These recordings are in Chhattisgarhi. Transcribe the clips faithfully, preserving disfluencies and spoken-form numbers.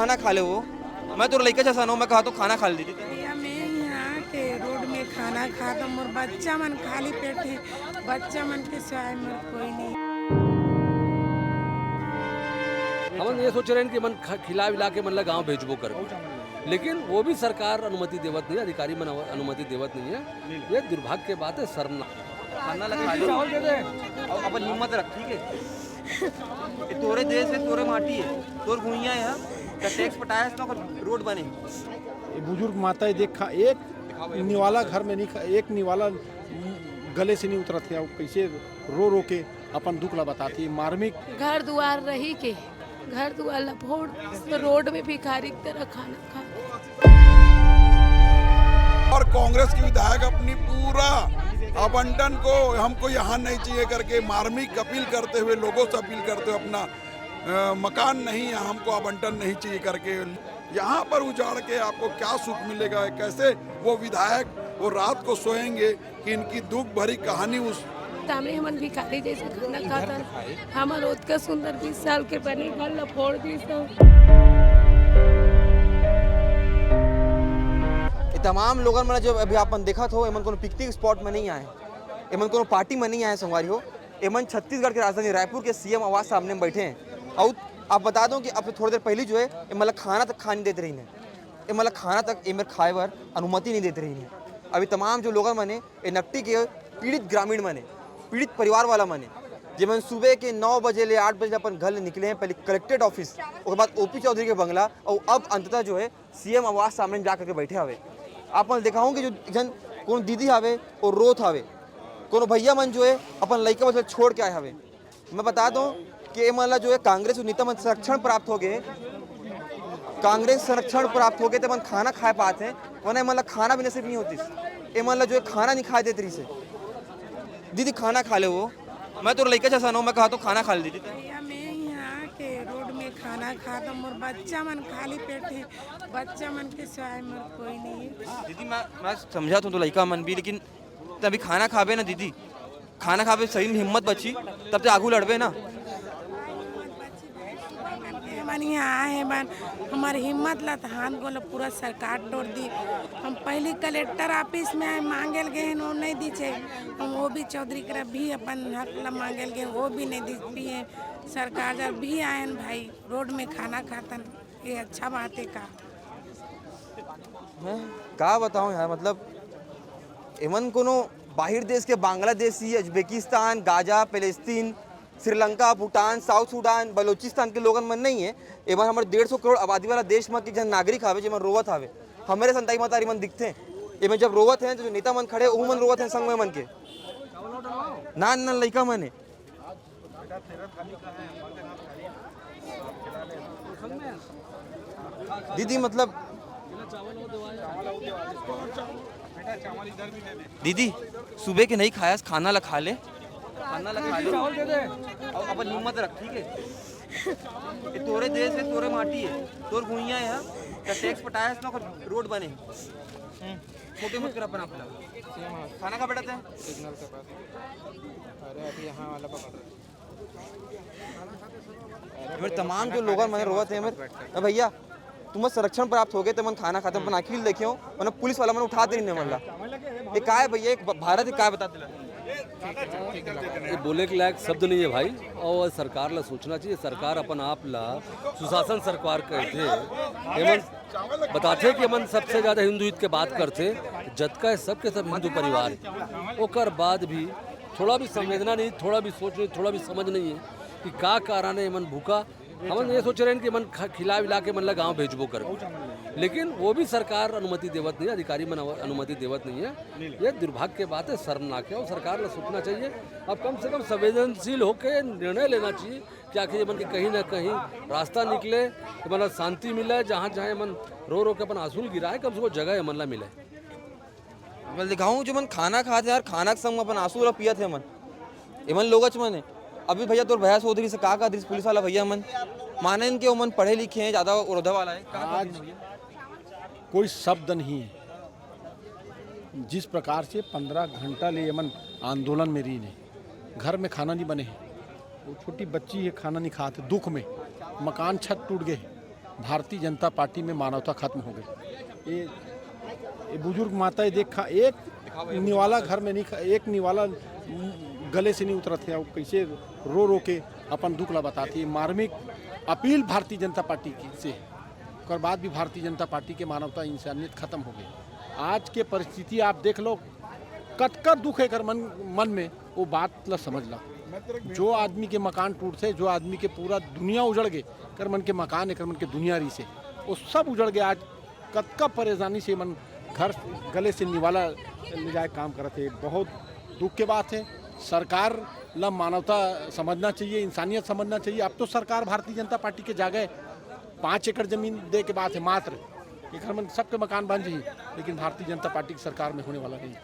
खाना खा ले वो। मैं तोर लइका जैसा नो, मैं कहा तो खाना खा ले दीदी। भैया, मैं यहाँ के रोड में खाना खात हूँ, मोर बच्चा मन खाली पेट है, बच्चा मन के सिवाय मोर कोई नहीं। हमन ये सोचे रहेन कि मन खा- खिला विला के मन ला गांव भेजबो करके, लेकिन वो भी सरकार अनुमति देवत नहीं, अधिकारी मन अव- अनुमति देवत नहीं है। ये दुर्भाग्य के बात है, शर्मनाक। खाना लगा खा ले। और अपन हिम्मत रख, ठीक है? ये तोरे देश है, तोरे माटी है, तोर भुइयां है, तो टैक्स पटाया इसमें, रोड बने। ये बुजुर्ग माता है, देख खा, एक निवाला घर में नहीं खा, एक निवाला गले से नहीं उतरत है। अब कैसे रो रो के अपन दुख ला बताती है, मार्मिक। घर दुआर रही के, घर दुआर ला फोड़, रोड में भिखारी की तरह खाना खा। और कांग्रेस के विधायक अपनी पूरा आवंटन को, हमको यहाँ नहीं चाहिए करके मार्मिक अपील करते हुए, लोगों से अपील करते हुए, अपना अ, मकान नहीं है, हमको आवंटन नहीं चाहिए करके, यहाँ पर उजाड़ के आपको क्या सुख मिलेगा? कैसे वो विधायक वो रात को सोएंगे कि इनकी दुख भरी कहानी उस तामने हमन भिखारी जैसे खाना खाथन, हमर ओतका सुंदर बीस साल के बने घर ला फोड़ दिस। ये तमाम लोगन मन जो अभी आप मन देखत हो, एमन कोनो पिकनिक स्पॉट में नहीं आए, एमन कोनो पार्टी में नहीं आए संगवारी हो। एमन छत्तीसगढ़ के राजधानी रायपुर के सीएम आवास सामने में बैठे हैं। और आप बता दो कि अब थोड़ी देर पहले जो है, एमन ला खाना तक खाने देते रही है, एमन ला खाना तक एमन खाए बर अनुमति नहीं देते रही है। अभी तमाम जो लोगन मने, ये नकटी के पीड़ित ग्रामीण मने, पीड़ित परिवार वाला मने, जेमन सुबह के नौ बजे ले आठ बजे अपन घर ले निकले हैं, पहले कलेक्ट्रेट ऑफिस, उसके बाद ओपी चौधरी के बंगला, और अब अंततः जो है सीएम आवास सामने जा करके बैठे हवे। आप मन देखाहूँ कि जो एक जन कोनो दीदी हवे, वो रोत हवे, कोनो भैया मन जो है अपन लइका बच्चा छोड़ के आए हवे। मैं बता दूं कि ये मन ला जो है कांग्रेस नेता मन संरक्षण प्राप्त हो गए, कांग्रेस संरक्षण प्राप्त हो गए तो मन खाना खाए पाते हैं, वरना ये मन ला खाना भी नसीब नहीं होती। ये मन ला जो है खाना नहीं खाए देते रही से। दीदी खाना खा ले वो, मैं तोर लइका जैसा नो, मैं कहा तो खाना खा ले दीदी। भैया, मैं यहाँ के रोड में खाना खात हूँ, मोर बच्चा मन खाली पेट है, बच्चा मन के सिवाय मोर कोई नहीं है। दीदी मैं मैं समझा तो, तो लइका मन भी, लेकिन तभी खाना खाबे ना दीदी, खाना खाबे, शरीर में हिम्मत बची, तब ते आगू लड़बे ना। हमन यहाँ आए हैं बन, हमार हिम्मत ला तो हाथ गोला पूरा सरकार तोड़ दी। हम पहली कलेक्टर ऑफिस में आए, मांगे ल गए हैं, वो नहीं दी छे। हम वो भी चौधरी करा भी अपन हक ला मांगे ल गए, वो भी नहीं दी पिए। सरकार जब भी आए हैं भाई, रोड में खाना खातन, ये अच्छा बात है का? मैं का बताऊं यार, मतलब एमन कोनो बाहिर देश के, बांग्लादेशी, उज्बेकिस्तान, गाजा, Palestine, Sri Lanka, Bhutan, south Sudan, Balochistan के लोगन मन नहीं है। एमन हमर डेढ़ सौ करोड़ आबादी वाला देश म के जन नागरिक हवे, जेमन रोवत हवे, हमरे संताई मतारी मन दिखथे। एमन जब रोवत हैं तो जो नेता मन खड़े, ओहू मन रोवत हैं संग में मन के। नान नान लइका मन है। दीदी मतलब दीदी, सुबह के नहीं खाया, खाना ला खा ले, खाना ला खा ले। और अपन हिम्मत रख, ठीक है? ये तोरे देश है, तोरे माटी है, तोर भुइयां है, तो टैक्स पटाया इसमें, रोड बने। छोटे मत कर अपन आप ला। खाना खा बेटा तैं? सिग्नल के पास। अरे अभी यहाँ वाला पकड़ रहे। एमर तमाम जो लोगन मन रोवत हे, एमर, "ए भैया, तुमन संरक्षण प्राप्त हो गए, तुमन खाना खाते, अपन आँखी ल देखे हो, वरना पुलिस वाला मन उठाते नहीं मन ला।" ये काय भैया, एक ब-, भारत के काय बता दिला? ये बोले के लायक शब्द नहीं है भाई। और सरकार ला सोचना चाहिए। सरकार अपन आप ला सुशासन सरकार कहते हैं, एमन बताते कि हमन सबसे ज्यादा हिंदू हित के बात करते, जतका है सबके सब हिंदू परिवार है। ओकर बाद भी थोड़ा भी संवेदना नहीं, थोड़ा भी सोच नहीं, थोड़ा भी समझ नहीं है कि का कारण है एमन भूखा। हमन ये सोच रहे हैं कि मन खा- खिला विला के मन ला गांव भेजबो करके, लेकिन वो भी सरकार अनुमति देवत नहीं है, अधिकारी मन अव- अनुमति देवत नहीं है। ये दुर्भाग्य के बात है, शर्मनाक है। और सरकार ला सोचना चाहिए, अब कम से कम संवेदनशील होकर निर्णय लेना चाहिए कि आखिर ये मन के कहीं ना कहीं रास्ता निकले, ये मन ला शांति मिले, जहाँ जहाँ ये मन रो रो के अपन आंसू गिराए, कम से कम जगह ये मन ला मिले। मैं दिखाऊं जो मन खाना खाते यार, खाना के संग अपन आंसू ला पियत हे मन, एमन लोगच मन है। अभी भैया तोर बहस होत रही से का कहत रही पुलिस वाला भैया मन, माने इनके ओमन पढ़े लिखे हैं, ज्यादा ओरधा वाला है, का कहत रही भैया? कोई शब्द नहीं है। जिस प्रकार से पंद्रह घंटा ले एमन आंदोलन में रही ने, घर में खाना नहीं बने है, वो छोटी बच्ची है खाना नहीं खाते, दुख में मकान छत टूट गए, भारतीय जनता पार्टी में मानवता खत्म हो गई। ये, ये बुजुर्ग माता, ये देखा, एक निवाला घर में नहीं खा, एक निवाला गले से नहीं उतरत है, वो कैसे रो रो के अपन दुख ला बताती है। मार्मिक अपील भारतीय जनता पार्टी की से, ओकर बाद भी भारतीय जनता पार्टी के मानवता, इंसानियत खत्म हो गई। आज के परिस्थिति आप देख लो, कतका दुख है एकर मन, मन में, वो बात ला समझ ला। जो आदमी के मकान टूटथे, जो आदमी के पूरा दुनिया उजड़ गे, एकर मन के मकान, एकर मन के दुनिया रहिसे, वो सब उजड़ गे। आज कतका परेशानी से मन घर गले से निवाला ले जाए काम करत हे। बहुत दुख के बात है। सरकार ला मानवता समझना चाहिए, इंसानियत समझना चाहिए। अब तो सरकार भारतीय जनता पार्टी के जागे, पाँच एकड़ जमीन दे के बात है मात्र, एकर मन सबके मकान बन जाही, लेकिन भारतीय जनता पार्टी की सरकार में होने वाला नहीं।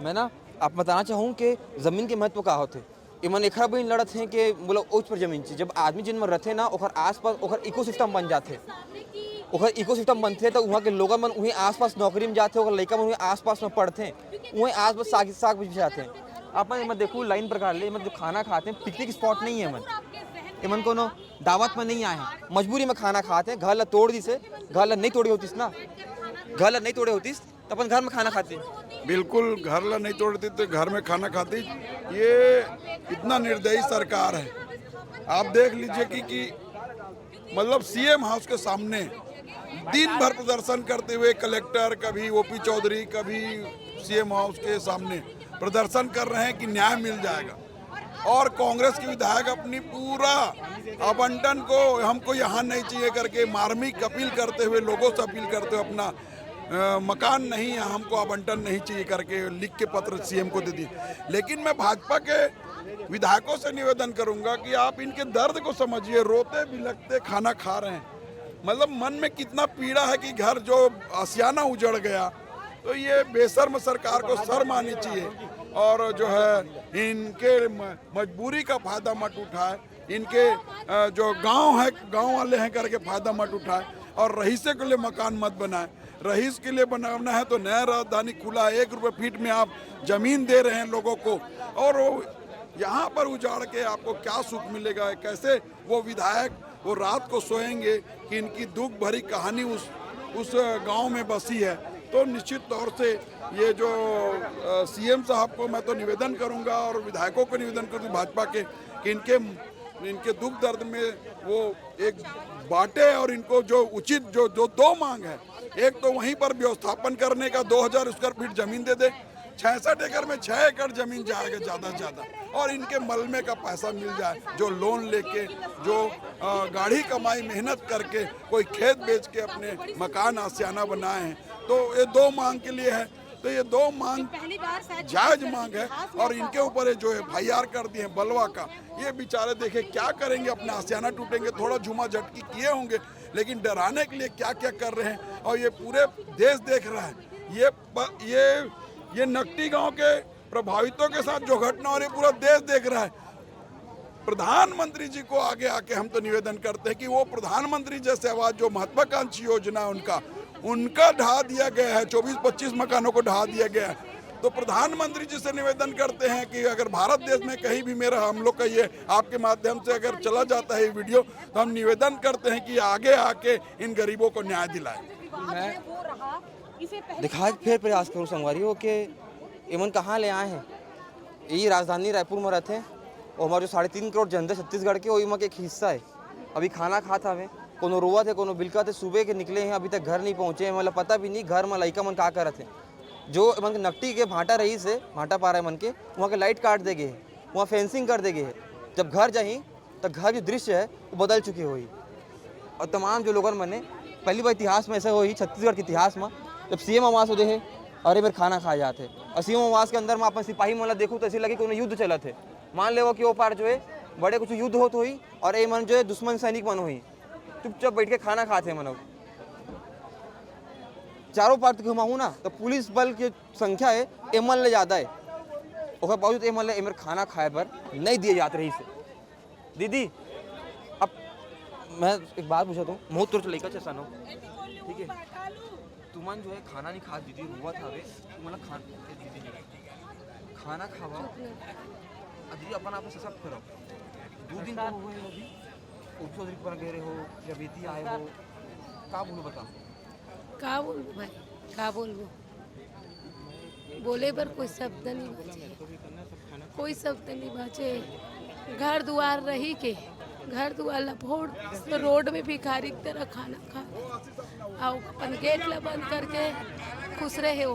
मैं ना आप बताना चाहूँ कि जमीन के महत्व का होथे। एमन एखर बर लड़त हें कि मोला ओच पर जमीन चाहिए। जब आदमी जिन में रहथे ना, ओकर आसपास ओकर इकोसिस्टम बन जाथे। ओकर इकोसिस्टम बनथे, तो वहाँ के लोगन मन उहीं आसपास नौकरी में जाथे, ओकर लइका मन उहीं आसपास में पढ़थे, उहीं आसपास साग, साग बिछाथे। अपन एमन देखू, लाइन प्रकार ले, एमन जो खाना खाथे, पिकनिक स्पॉट नहीं है एमन। एमन कोनो दावत में नहीं आए हैं, मजबूरी में खाना खाथे। घर ला तोड़ दिसे, घर ला नहीं तोड़े होतिस ना, घर ला नहीं तोड़े होतिस, तो अपन घर में खाना खाते। बिल्कुल, घर ला नहीं तोड़ती तो घर में खाना खाती। ये इतना निर्दयी सरकार है। आप देख लीजिए कि, कि मतलब सीएम हाउस के सामने दिन भर प्रदर्शन करते हुए कलेक्टर, कभी ओपी चौधरी, कभी सीएम हाउस के सामने प्रदर्शन कर रहे हैं कि न्याय मिल जाएगा। और कांग्रेस के विधायक अपनी पूरा आवंटन को, "हमको यहाँ नहीं चाहिए" करके मार्मिक अपील करते हुए, लोगों से अपील करते हुए, "अपना अ, मकान नहीं है, हमको आवंटन नहीं चाहिए" करके लिख के पत्र सीएम को दे दिए। लेकिन मैं भाजपा के विधायकों से निवेदन करूंगा कि आप इनके दर्द को समझिए। रोते बिलखते खाना खा रहे हैं। मतलब, मन में कितना पीड़ा है कि घर जो आशियाना उजड़ गया। तो ये बेशर्म सरकार को शर्म आनी चाहिए। और जो है, इनके म-, मजबूरी का फायदा मत उठाए। इनके अ, जो गांव है, गांव वाले हैं करके फायदा मत उठाए। और रईसे के लिए मकान मत बनाए। रईस के लिए बनाना है तो नया राजधानी खुला है, एक रुपये फीट में आप जमीन दे रहे हैं लोगों को। और वो यहाँ पर उजाड़ के आपको क्या सुख मिलेगा? कैसे वो विधायक वो रात को सोएंगे कि इनकी दुख भरी कहानी उस, उस गांव में बसी है? तो निश्चित तौर से ये जो सीएम साहब को मैं तो निवेदन करूंगा और विधायकों को निवेदन करूंगा भाजपा के, कि इनके इनके दुख दर्द में वो एक बाटे और इनको जो उचित जो जो दो मांग है, एक तो वहीं पर व्यवस्थापन करने का दो हज़ार स्क्वायर फीट जमीन दे दे, छियासठ एकड़ में छः एकड़ जमीन जाएगा ज़्यादा से ज़्यादा, और इनके मलमे का पैसा मिल जाए, जो लोन लेके, जो अ, गाढ़ी कमाई, मेहनत करके कोई खेत बेच के अपने मकान आशियाना बनाए हैं। तो ये दो मांग के लिए है। तो ये दो मांग पहली बार शायद जायज छत्तीसगढ़ मांग के है इतिहास में और ऐसा इनके हो। ऊपर ये जो एफआईआर कर दिए हैं बलवा का, ये बेचारे देखे क्या करेंगे, अपने आशियाना टूटेंगे, थोड़ा झूमा झटकी किए होंगे, लेकिन डराने के लिए क्या क्या कर रहे हैं। और ये पूरे देश देख रहा है, ये प, ये ये नकटी गांव के प्रभावितों के साथ जो घटना हो रही है, पूरा देश देख रहा है। प्रधानमंत्री जी को आगे आके हम तो निवेदन करते हैं कि वो प्रधानमंत्री जैसे आवाज, जो महत्वाकांक्षी योजना है उनका, उनका ढा दिया गया है, चौबीस पच्चीस मकानों को ढा दिया गया है। तो प्रधानमंत्री जी से निवेदन करते हैं कि अगर भारत देश में कहीं भी मेरा, हम लोग का ये आपके माध्यम से अगर चला जाता है ये वीडियो, तो हम निवेदन करते हैं कि आगे आके इन गरीबों को न्याय दिलाएं। मैं दिखा के फिर प्रयास करूँ संगवारी हो कि एमन कहाँ ले आए हैं। यही राजधानी रायपुर में रहते हैं और हमारे जो साढ़े तीन करोड़ जनता है छत्तीसगढ़ के, वही में के एक हिस्सा है। अभी खाना खात हवे, कोनो रोवत है, कोनो बिलकत है, सुबह के निकले हैं, अभी तक घर नहीं पहुँचे हैं। मतलब पता भी नहीं घर में लइका मन का करत है। जो मन के नकटी के भाटा रही से, भाटा पारा मन के, वहाँ के लाइट काट दे गए, वहाँ फेंसिंग कर दे गए है। जब घर जाही तो घर जो दृश्य है वो बदल चुकी होही। और तमाम जो लोगन मन ने पहली बार इतिहास में ऐसा होही, छत्तीसगढ़ के इतिहास में, जब सीएम आवास होते है, अरे मेरे खाना खाए जाते हैं। और सीएम आवास के अंदर में अपन सिपाही मन ला देखू तो ऐसे लगे कोनो युद्ध चलत है। मान लेवा कि वो पार जो है बड़े कुछ युद्ध होत होही और ये मन जो है दुश्मन सैनिक मन होही, चुपचाप बैठ के खाना खाते हैं मन। चारों पार तक घुमाहूँ ना तो पुलिस बल के संख्या है एमन ले ज़्यादा है, ओकर बावजूद एमन ले एमर खाना खाए बर नहीं दिए जात रही से। दीदी, अब मैं एक बात पूछत हूँ, बहुत तोर लइका चेसन हो, ठीक है? तुमन जो है खाना नहीं खात दीदी, रोवत हवे, तुमन ला खान-, दीदी, खाना खावा, आ दीदी अपन आप से सब करो। दो दिन तो हो गए अभी, उपसो दिख पर गए हो, या बेटी आए हो, का बोलू, बता। का बोलबो भाई, का बोलबो? बोले बर कोई शब्द नहीं बाचे, कोई शब्द नहीं बाचे। घर दुआर रही के, घर दुआर ला फोड़, तो रोड में भिखारी की तरह खाना खा, अउ अपन गेट ला बंद करके खुश रहे हो।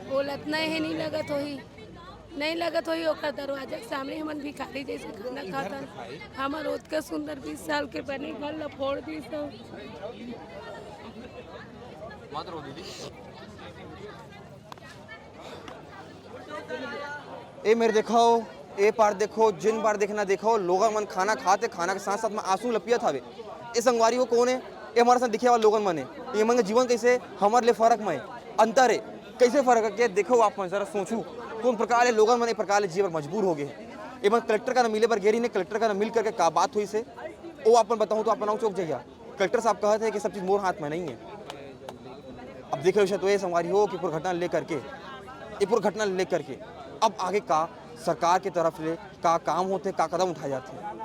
बोलत नहीं है, नहीं लगत होही, नहीं लगत होही, ओकर दरवाजा के सामने हमन भिखारी जैसे खाना खाथन। हमर ओतका सुंदर बीस साल के बने घर ला फोड़ दिस तो। ए मेर देखो, ए पार देखो, जिन पार देखना देखो, लोगन मन खाना खात हे, खाना के साथ साथ में आंसू ल पियत हवे। ए संगवारी हो कौन हे? ए हमर सन दिखे वाला लोगन मन हे। ये मन के जीवन कैसे हमर ले फर्क में हे, अंतर हे। कैसे फर्क हे? देखो आप मन जरा सोचू, कौन प्रकार ले लोगन मन ए प्रकार ले जिए बर मजबूर हो गए हे। ए मन कलेक्टर करा मिले बर गे रहिन, कलेक्टर करा मिल करके का बात होइस हे, ओ आप मन बताहूँ तो आप मन चौंक जइहा। कलेक्टर साहब कहत हे कि सब चीज मोर हाथ में नहीं हे। अब देख रहे हो तो ये संगवारी हो कि पूरा घटना लेकर के, ये पूरा घटना लेकर के अब आगे का सरकार के तरफ ले का काम होथे, का कदम उठाए जाथे।